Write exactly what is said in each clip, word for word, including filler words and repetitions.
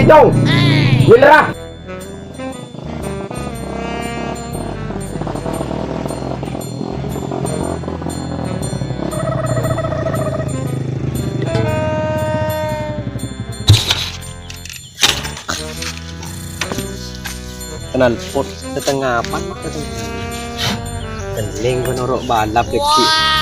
Cong! Nyelerra! Knalpot dâteng apa? Dâteng. Kenning kèng noro' balap kècè'.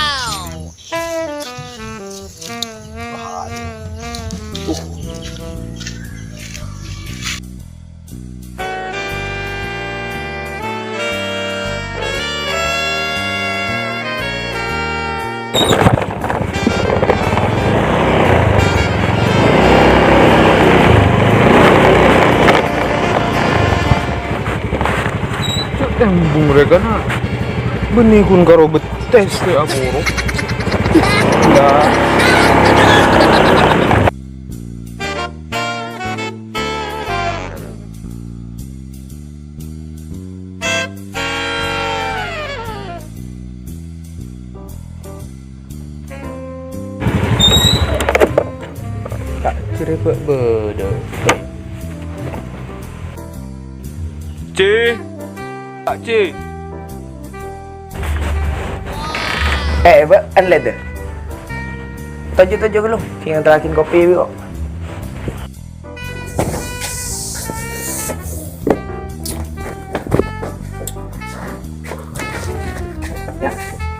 Embung rè kana'. Bânnè ghun karo bettès rè aburu. Ya. Ta' cerrèp bâdâ. Ci. Pak Ci. Eh, Pak, en lè dâ. Toju'-toju' ghâllu, kèng nganterraghin kopi bi' kok.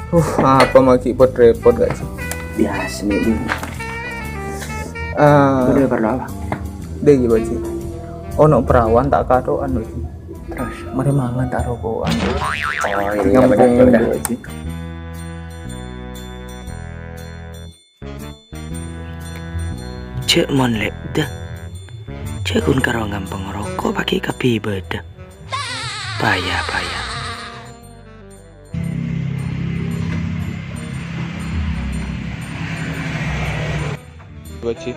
Uh, apa ma' ghi' pot-repot, Kak Ci? Biasa, Nek, Ding. Ah. Bâdâ parlo apa? Dâ' ghi, Pak Ci. Ono perawan ta' kato'an, Pak Ci. Terros? Marè mangan ta' roko'an. Oh, iyâ, bhender, bhender. Pak Ci. Jhâ' mon lè' dâ. Jhâ' ghun karo ngampèng roko' paghi' kabbhi bâdâ. Paya, paya. Baji.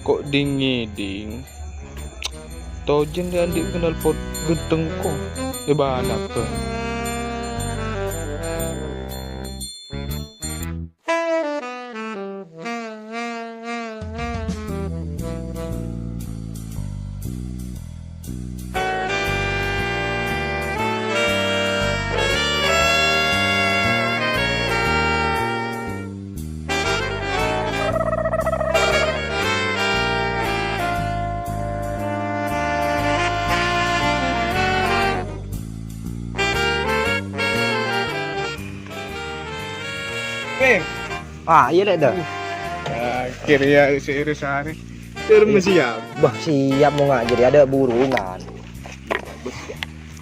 Kok ding-ngèding? Tojjhân dâ' andi' knalpot ghântheng ko. È bâna bân. Oke. Ah, iyâ, Lè', dâ. Akhirnya si Iris hari. Terus siap. Bah, siap mau ngajari, ada burungan.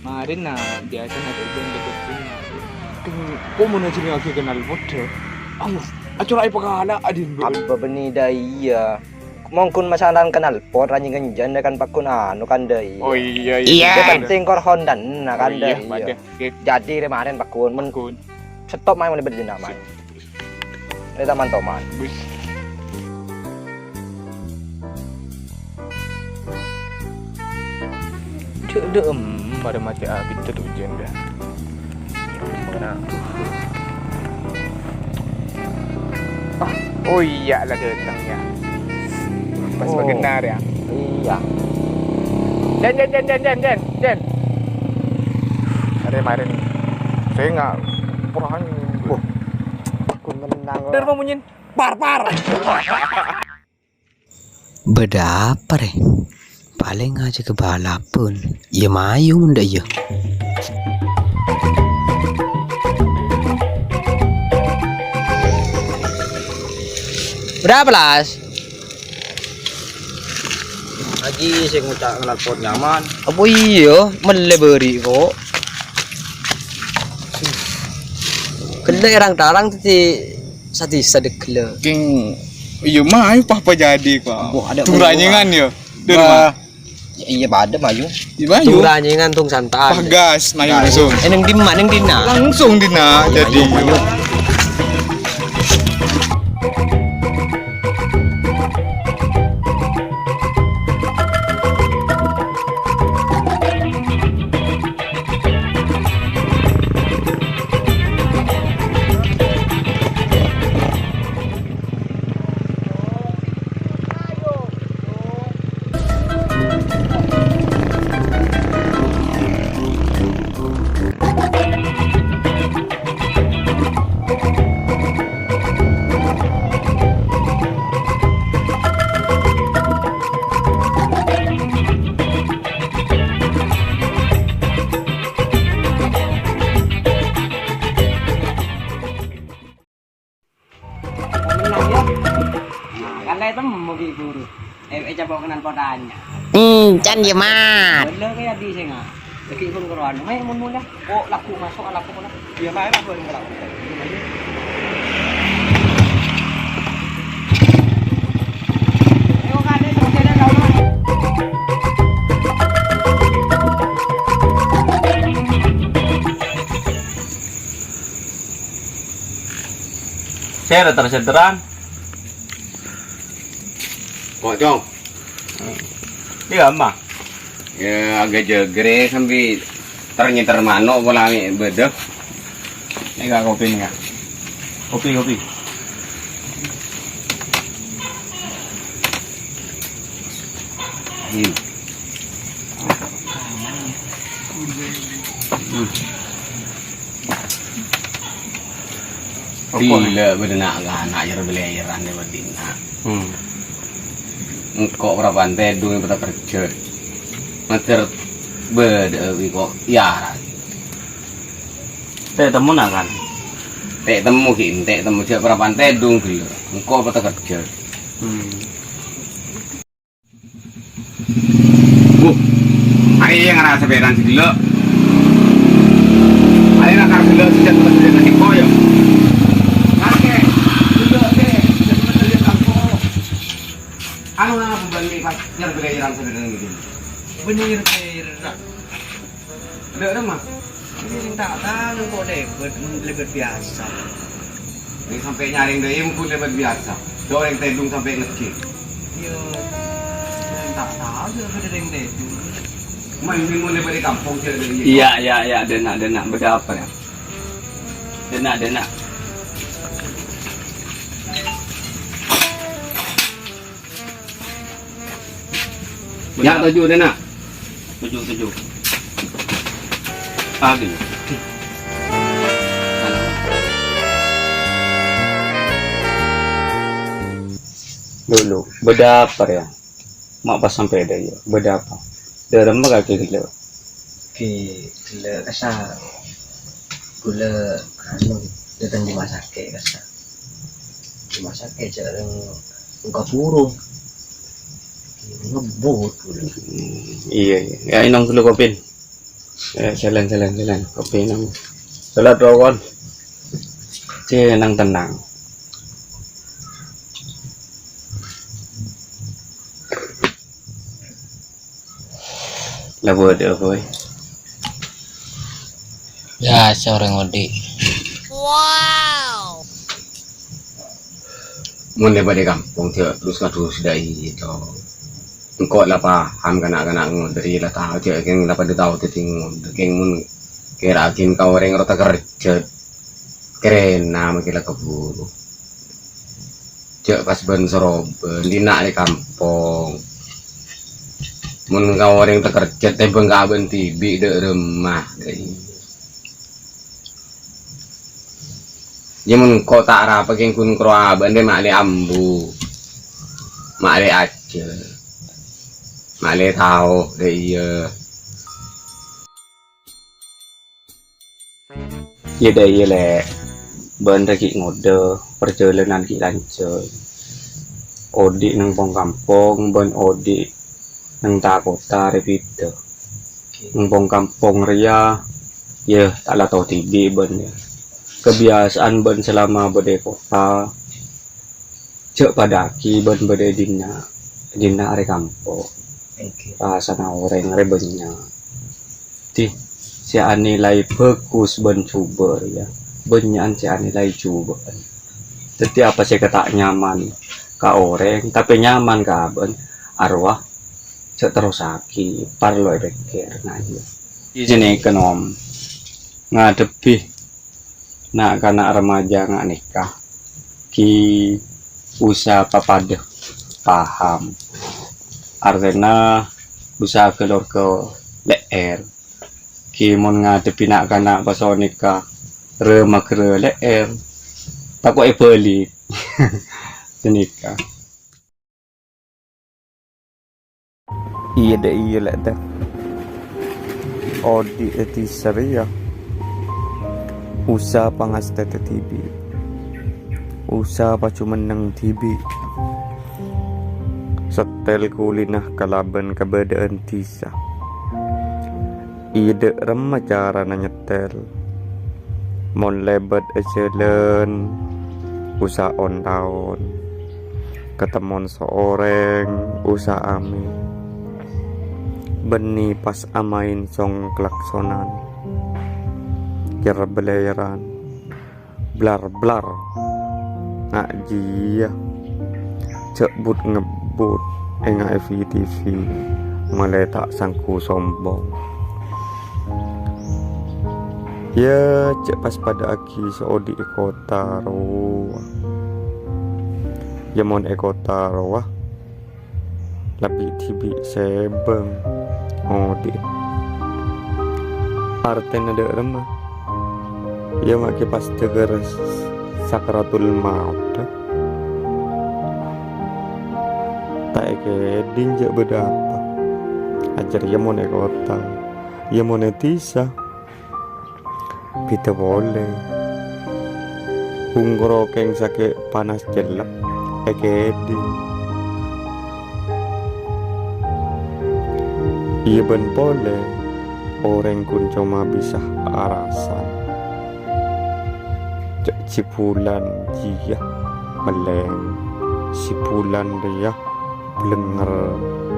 Marèn, nah, biasa na tojjhân deket bunga. Kok mau ngajari lagi knalpot, dâ? Allah, acora epakala adin, Bu. Apa bânnè dâ iyâ? Mongkon masalah knalpot, rajin kenjan, kan pakkun anu, kan, dâ iyâ. Oh, iya, iya. Iya. Yang penting kor Honda, nah, kan, oh, dâ iya, iyâ. Padahal. Oke. Jadi, rè marèn pakkun. Men-, pakkun. Stop maèn, mulai berdina, maèn. Ini taman toman. Bus. Cek deh, em, pada mati abit tuh ujin dâ. Mana? Ah, oh iya lah datang ya. Pas oh. Benar ya. Iya. Den, den, den, den, den, den, den. Marèn, marèn. Saya nggak pernah. Wah. Aku menang. Bener, Pak Munyin. Par, par. Bâdâ apa, rè? Palèng ajâgâ balapan. Iyâ mayu mon dâ' iyâ. Bâdâ apa, Las? Haji sè ngoca' knalpot nyaman. Apa iyâ? Mellè bâri' kok. Ghellâ' èrang-tarang tadi. Sadisa dâgghâllâ. Kèng, iyâ, mayu pa-apa jadi, kok. Wah, ada turanyèngan, ya. Dâ' rumah. Ya, iyâ, padâ, mayu. Iyâ, mayu. Turanyèngan, tung santai. Bagas, mayu langsung. Eh, neng dimma, neng dinna'? Langsung dinna', jadi. Mayu, mayu. Kaè temmo ghi' buru. Eh, eh, coba kenal kotanya. Hmm, can ya, Mat. Bener kaè di sènga'. Lagi pun keroan. Main mun mula. Oh, lagu masuk, lagu mula. Iya, main lagu, lagu. Sèra ter-sèteran. Kok, Cong? Iyâ, Emma. Yâ, aghâjâ gherrè sambi ter-nyèter mano' pola mè' bâdâ. Nèka kopi nèka. Kopi, kopi. Hmm. Hmm. Ghilâ bâdâ na'-kana' jâr bâlèran è bâdâna. Hmm. Engko' parappa'na tèdung è pètta kerjhâ. Mater bâdâ wi ko' yara. Tè' temmo na' kan? Tè' temmo ghi', tè' temmo jâ' parappa'na tèdung ghilâ. Engko' pètta kerjhâ. Hmm. Bu, arèya ngarasa bârâng sè ghellâ'. Arèya nakar ghellâ' sè jâ' tempat ghellâ' nèko, yâ. Kakè, ghellâ' kè, sè tempat ghellâ' kampong. Anu, napa bâ'na pas nyar bârâjârân sè bârâng nèko? Bârâjârân. Dâ' remma? Iyâ, sèng ta' tao kok lèbât, lèbât biyasa. Ning sampè' nyarèng dâ' iyâ mungkin lèbât biyasa. Dâ' orèng tèdung sampè' ngeddhi. Iyâ, sèng ta' tao jâ' bâdâ orèng tèdung. Ma' ini mon lèbât è kampong jâ' dâ' iyâ. Iyâ, iyâ, iyâ, dâ' enna', dâ' enna', bâdâ apa, yâ? Dâ' enna', dâ' enna'. Yâ, toju', dâ' enna'. Toju', toju'. Pagi. Dulu, bâdâ apa, yâ? Ma' pas sampè' dâ' iyâ, bâdâ apa? Dâ' remma kakè ghellâ'? Ghi, ghellâ' kassa'. Ghulâ, anu, dâteng rumah sakit kassa'. Rumah sakit jâ' rèng buka burung. Ngebut ghulâ. Hmm, iyâ, iyâ. Yâ, ènom ghâllu kopina. Eh, sèlèn, sèlèn, sèlèn. Kopina. Sèlèn, rokon. Tenang, tenang. La bâdâ, Boy. Biyasa orèng odi'. Mon lèbât è kampong, jâ' dus-kadus dâ' iyâ, to. Engko' la paham, kana'-kana' ngodâ, iyâ la tao, jâ' kèng la padâ tao dhâddhi ngodâ, kèng mon kèra aghin ka orèng rowa takerjhât. Kèrèna mangkèn la kabhuru. Jâ' pas bân-soroban, dinna' è kampong. Mon ka orèng takerjhât, tèmbhâng ka abâ'na dhibi' dâ' remma. Iyâ, mon engko' ta' arapa kèng ghun karo abâ'na rè ma'lè ambu, ma'lè ajhâr, ma'lè tao, dâ' iyâ. Iyâ, dâ' iyâ, Lè'. Bân rè ghi' ngodâ, parjhâlânan ghi' lanjhâng. Odi' neng pong-kampong bân odi' neng ta-kotta rè bhidhâ. Neng pong-kampong rèya, iyâ, ta' la tao dhibi' bân, iyâ. Kabiyasaan bân salama bâdâ è kotta, jâ' padâ'aghi bân bâdâ è dinna', è dinna' rè kampong. Oke. Rassana orèng rè bânnya'. Dhi, sè anilai bhâghus bân jhubâ' rèya, bânnya'an sè anilai jhubâ'ân. Dhâddhi apa sè ta' nyaman ka orèng, tapè nyaman ka abâ'na, arowa jhâ' terrossaghi, parlo èpèkkèr, nah, iyâ. Iyâ, jâ' nèka, Nom. Ngadhebbhi na'-kana' remaja nga' nèka, ghi usa papadâ paham. Artèna usa ghâlor ka lè'èr. Ghi mon ngadhebbhi na'-kana' pas nèka, rè-maghârâ lè'èr. Tako' èbâli. Ghânèka. Iyâ, dâ' iyâ, Lè', dâ'. Odi' è dhisa rèya, usa pangastètè dhibi', usa pajumenneng dhibi'. Settèl kulina kalabân kabâdâ'ân dhisa. Iyâ, dâ' remma carana nyettèl. Mon lèbât è jhâlân, usa on-taon. Katemmon saorèng, usa amè. Bânnè pas amaèn song klaksonan. Ker-beleran. Blar-blar. Nga' jiyâ. Jhâ' but-ngebbut èngaè V T V, malè ta' sangghu sombong. Yâ, jhâ' pas padâ'aghi sè odi' è kottha rowa. Yâ, mon è kottha rowa, la bi'-dhibi' sè bâng odi'. Artèna dâ' remma? Yâ, ma' kè pas dhâghâr sakratul maut. Ta' èkèdhing jhâ' bâdâ apa. Ajâr yâ mon è kottha, yâ mon è dhisa. Bhidhâ polè. Bungkoro kèng sakè' panas cellep èkèdhing. Iyâ bân polè, orèng ghun coma bisa arasan. Jhâ' jhâ' bulân jiyâ mellèng, jhâ' bulân rèya blenger,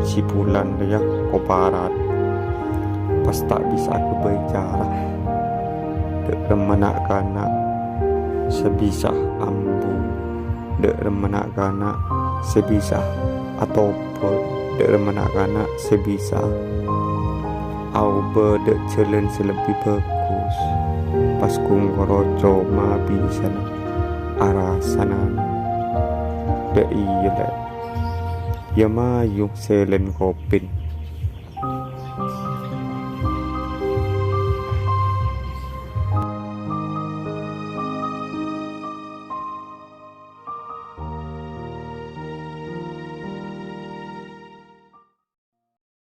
jhâ' bulân rèya koparat. Pas ta' bisa aghâbây cara. Dâ' remma na'-kana' sè bisa ambu. Dâ' remma na'-kana' sè bisa atobhât. Dâ' remma na'-kana' sè bisa aobâ dâ' jhâlân sè lebbi bhâghus. Pas ghun koro coma bisana arasanan. Dâ' iyâ, Lè'. Yâ mayu sèlèn kopèn